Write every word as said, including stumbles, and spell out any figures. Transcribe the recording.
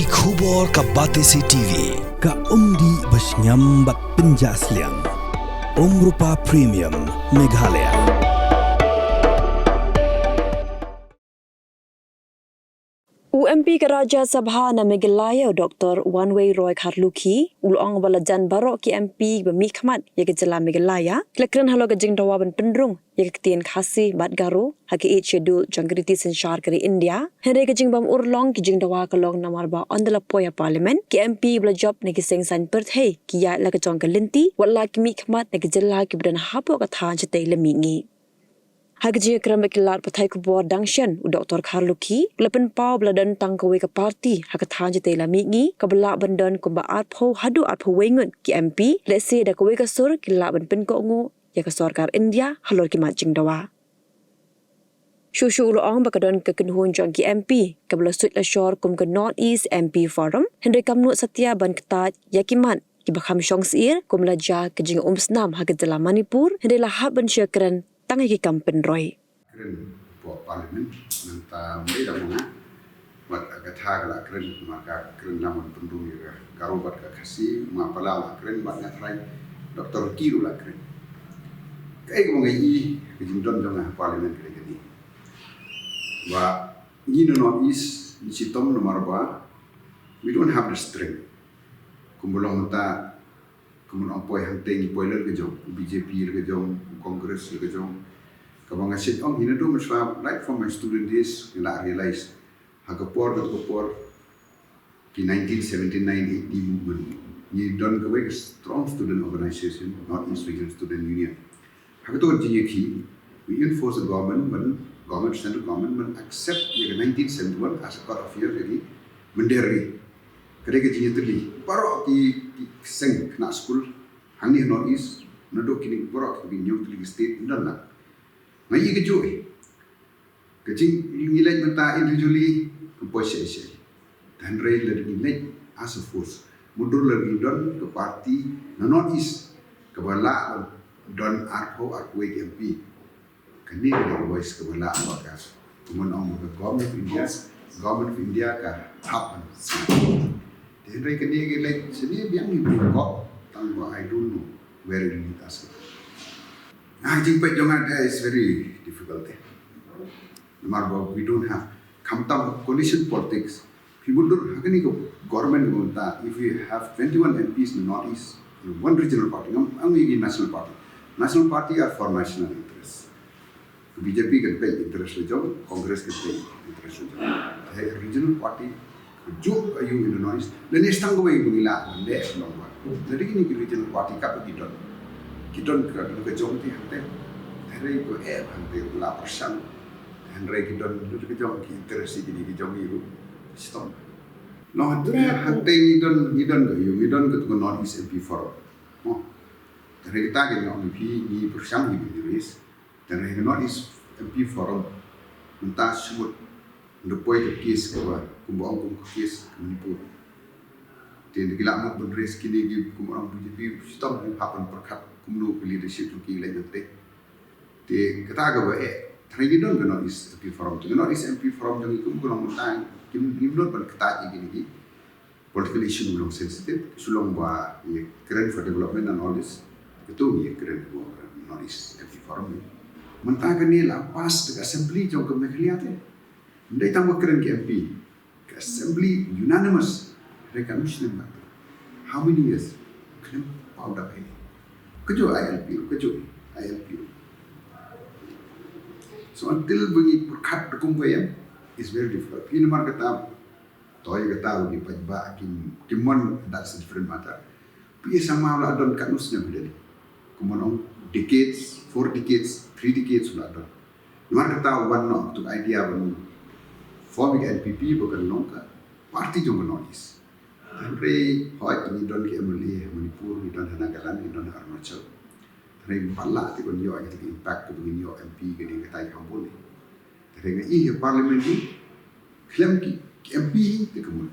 Ki khubor ka Batesi T V, ka umdih ba shngiam bad pynjah sliang. Umrupa Premium, Meghalaya. U M P ka Rajya Sabha na Meghalaya, u Doctor Wanwei Roy Kharlukhi, u la ong ba la jan baroh ki M P ba mihkhmat ïa ka jylla Meghalaya, ki la kren halor ka jingdawa ban pynrung ïa ka ktien Khasi bad Garo ha ka Eighth Schedule jong ka riti synshar ka ri India. Hynrei ka jingbym urlong ki jingdawa ka long namar ba ynda la poi ha Parliament, ki M P ba la jop na ki seng saiñ pyrthei ki ïaid la ka jong ka lynti, wat la ki mihkhmat na ka jylla kiba don hapoh ka thaiñ shatei la mihngi. Ha ka jingïakren bad ki lad pathai khubor dang shen, u Doctor Kharlukhi u la pynpaw ba la don tang kawei ka party ha ka thaiñ shatei la mihngi kaba lah ban don kumba arphew haduh arphew wei ngut ki M P, lehse da kawei ka sur ki lah ban pynkohnguh ïa ka sorkar India halor ki mat jingdawa. Shuh shuh u la ong ba ka don ka kynhun jong ki M P kaba la suid la shor kum ka North East M P Forum, hynrei kam nud satia ban kyntait ïa ki mat kiba kham shong syier, kum la jia ka jingumsnam ha ka jylla Manipur, hynrei la hap ban shu kren tang ïa ki kam pynroi. Kren hapoh Parliament, nangta ym dei da ma nga. Bad ka kata ka la kren, ma ka kren lam ban pynrung ïa ka Garo bad ka Khasi, ma Pala la kren, bad nga trai Doctor Ki ruh la kren. Kaei kaba nga ïohi ka jingdon jong nga ha Parliament ka dei kane. Ba ngi na North East ngi shitom namar ba we don't have the strength. Kumba long mynta, kumba ong poi hangtei ngi poi la ka jong, B J P la ka jong, Congress la ka jong. Kaba nga shet ong hi naduh mynshuwa, right from my student days, nga la realize. Ha ka por, ka por, ki nineteen seventy-nine eighty movement. Ngi don kawei ka strong student organization, North East Regional Student Union. Ha kato ka jingïakhih, we enforce the government, ban, government, central government, ban accept ïa ka nineteen seventy-one as a cut off year ïa ki mynder ri. Ka dei ka jingïatylli. Baroh ki, ki seng khynnah skul, hangne North East, naduh kine baroh ki hynñiew tylli ki state, ym don lang. Nga ïohi kajuh eh. Ka jing ngi leit mynta individually, kam poi shaei shaei. Hynrei lada ngi leit as a force, mutdur lada ngi don ka party na North East kaba lah ban don arphew, arphew wei ki M P. Kane ka dei ka voice kaba lah ba ka, kumno ong ba ka Government of India, Government of India ka hap ban sngap. Te hynrei kane ka leit shane biang hi bri kop, tang ba I don't know where it will lead us. Ah, jingpeit jong nga, eh, is very difficult, eh. Namar ba we don't have, khamtam coalition politics. Phi mutdur ha kane ka government ka mynta, if we have twenty-one M Ps in the North East, one regional party, ngam, ngam ïohi national party. National party are for national interest. Ka B J P kan peit interest la jong, Congress kan peit interest la jong. Te regional party, kajuh ka ïohi in the North East. Lane tang kawei ba ngi lah ban leh long ba. Lada kine ki regional party kat ba ki don, ki don ka, ka jong ki hangtei. Hynrei ko eh hangtei la pyrshang. Hynrei ki don, don ka jong ki interest ki, ki jong ki ruh. Shitom. No, hangtei, hangtei ngi don, ngi don ka ïohi, ngi don ka tu ka North East M P Forum. Oh. Hynrei kita ki ngi ong phi ngi pyrshang ngi bin raise. Te hynrei ka North East M P Forum mynta shu mut da poi ka case kaba, kumba ong kum ka case ka Manipur. Te da ki lah mut ban raise kine ki kumba ong B J P, shitom ngi hap ban pyrkhat kumno ka leadership jong ki leit nangtei. Te kata kaba eh, te hynrei ngi don ka North East M P Forum. Te ka North East M P Forum jong ngi kum ka long mynta, kim, kim don ban kata ïa kine ki political issue ba long sensitive, shu long ba ïa kren for development and all this. Katu ïa kren ba North East M P Forum ni. Mynta kane la pass da ka assembly jong ka Meghalaya te. Ym dei tang ba kren ki M P. Ka assembly unanimous. Hynrei kam snem ba. How many years? Khlem paw da phi. Kajuh I L P, kajuh I L P. So until ba ngi pyrkhat da kumba ïa, it's very difficult. Phi namar kata To ïa kata u dei paidbah kim, kim mon, that's a different matter. P S sama la don katno snem hi dei. Kumba ong decades, four decades, three decades la don. Namar kata u wan noh tu idea ban form ïa ka N P P ba kan long ka party jong ka North East. Hynrei hooid ngi don ki M L A ha Manipur, ngi don ha Nagaland, ngi don ha Arunachal. Hynrei ba lah te ban ïoh ïa ka impact kaba ngin ïoh M P ka dei kata ïa ka bun. Te hynrei nga ïohi ha parliament hi, khlem ki, ki M P hi te ka mut.